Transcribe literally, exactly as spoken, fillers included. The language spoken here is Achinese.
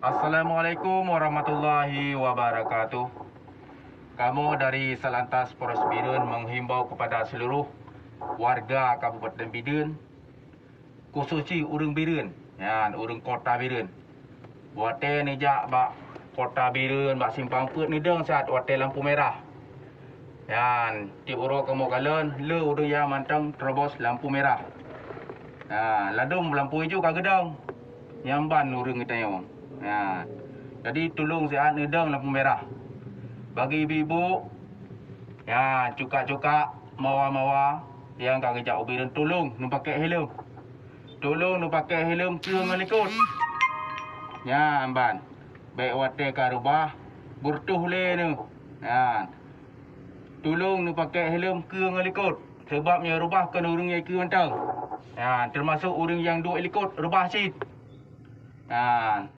Assalamualaikum warahmatullahi wabarakatuh. Kamoe dari Satlantas Polres Bireuen menghimbau kepada seluruh warga Kabupaten Bireuen, khusus cit ureuëng Bireuen, nyan ureuëng kota Bireuen. Watée neujak bak kota Bireuen, bak simpang peuet, neudong saat watée lampu merah. Nyan, tieb uroe kamoe kalon, le ureuëng nyang mantong terobos lampu merah. Ha, ladom lampu ijo ka geudong. Nyan ban ureuëng geutanyoe. Ha. Jadi tulông siat neudong lampu merah. Bagi ibu-ibu, ya, cuka-cuka, mawa-mawa, nyang ka geujak u Bireuen, tulông neupakée helm. Tulông neupakée helm keue ngon likot. Nyan ban. Bék watée ka reubah, beureutoh lé neuh. Nyan. Tulông neupakée helm keue ngon likot. Sabab nyang reubah kon ureuëng nyang keue mantong. Nyan, teumasok ureuëng nyang duek likot reubah cit. Nyan,